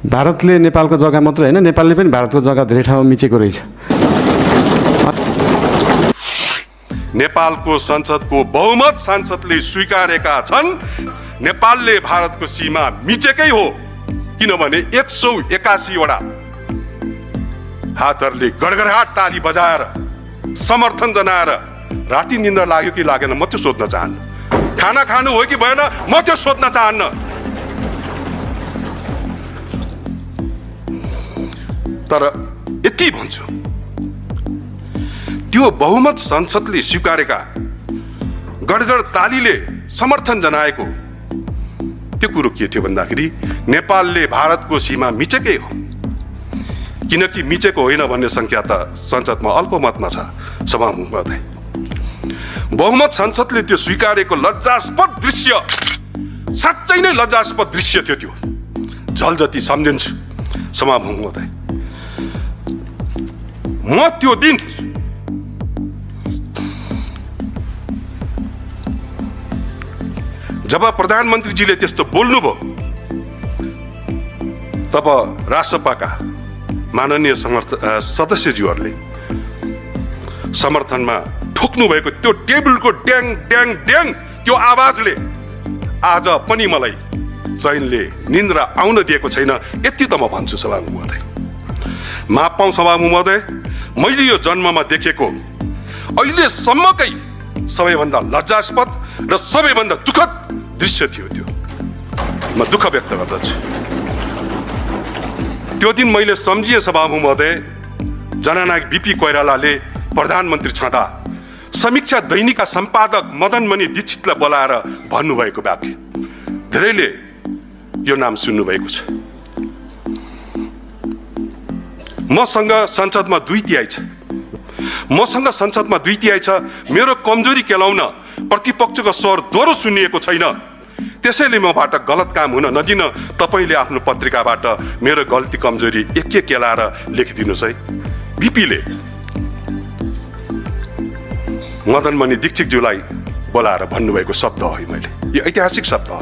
भारतले नेपालको जग्गा मात्र हैन, नेपालले पनि भारतको जग्गा धेरै ठाउँमा मिचेको रहेछ। नेपालको संसदको बहुमत सांसदले स्वीकारेका छन् नेपालले भारतको सीमा मिचेकै हो, किनभने 181 वटा हातहरूले गडगडाट ताली बजाएर समर्थन जनाएर राति निन्द्रा लाग्यो कि लागेन म त्यो सोध्न चाहन्न, खाना खानु हो कि भएन म त्यो सोध्न चाहन्न। तर यति भन्छु, त्यो बहुमत संसदले स्वीकारेका गडगड तालीले समर्थन जनाएको त्यो कुरो के थियो भन्दाखेरि नेपालले भारतको सीमा मिचेकै हो, किनकि मिचेको होइन भन्ने संख्या त संसदमा अल्पमतमा छ। सभामुख महोदय, बहुमत संसदले त्यो स्वीकारेको लज्जास्पद दृश्य, साँच्चै नै लज्जास्पद दृश्य थियो। त्यो झल जति सम्झिन्छु सभामुख महोदय। म त्यो दिन जब प्रधानमन्त्रीजीले त्यस्तो बोल्नुभयो तब राजसभाका माननीय सदस्यज्यूहरूले समर्थनमा ठोक्नु भएको त्यो टेबलको ड्याङ ड्याङ ड्याङ त्यो आवाजले आज पनि मलाई चैनले निन्द्रा आउन दिएको छैन। यति त म भन्छु सभामुख महोदय। माफ पाऊँ सभामुख महोदय, मैले यो जन्ममा देखेको अहिलेसम्मकै सबैभन्दा लज्जास्पद र सबैभन्दा दुःखद दृश्य थियो त्यो। म दुःख व्यक्त गर्दछु। त्यो दिन मैले सम्झिए सभामुख महोदय, जननायक बीपी कोइरालाले प्रधानमन्त्री छँदा समीक्षा दैनिकका सम्पादक मदनमणि दीक्षितलाई बोलाएर भन्नुभएको वाक्य, धेरैले यो नाम सुन्नुभएको छ। मसँग संसदमा 2/3 छ, मसँग संसदमा 2/3 छ। मेरो कमजोरी केलाउन प्रतिपक्षको स्वर दोहोरो सुनिएको छैन, त्यसैले मबाट गलत काम हुन नदिन तपाईले आफ्नो पत्रिकाबाट मेरो गल्ती कमजोरी एक एक केलाएर लेखिदिनुहोस् है। बीपीले मदनमणि दीक्षितज्यूलाई बोलाएर भन्नुभएको शब्द हो, मैले यो ऐतिहासिक शब्द हो।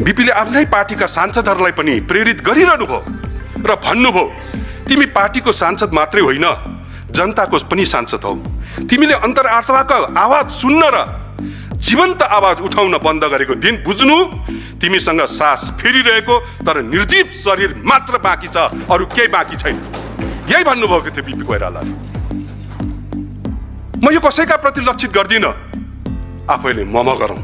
बीपीले आफ्नै पार्टीका सांसदहरूलाई पनि प्रेरित गरिरहनु भयो र भन्नुभयो, तिमी पार्टीको सांसद मात्रै होइन, जनताको पनि सांसद हौ। तिमीले अन्तरात्माको आवाज सुन्न र जीवन्त आवाज उठाउन बन्द गरेको दिन बुझ्नु, तिमीसँग सास फेरिरहेको तर निर्जीव शरीर मात्र बाँकी छ, अरू केही बाँकी छैन। यही भन्नुभएको थियो बीपी कोइरालाले। म यो कसैका प्रति लक्षित गर्दिन, आफैले मम गरौँ।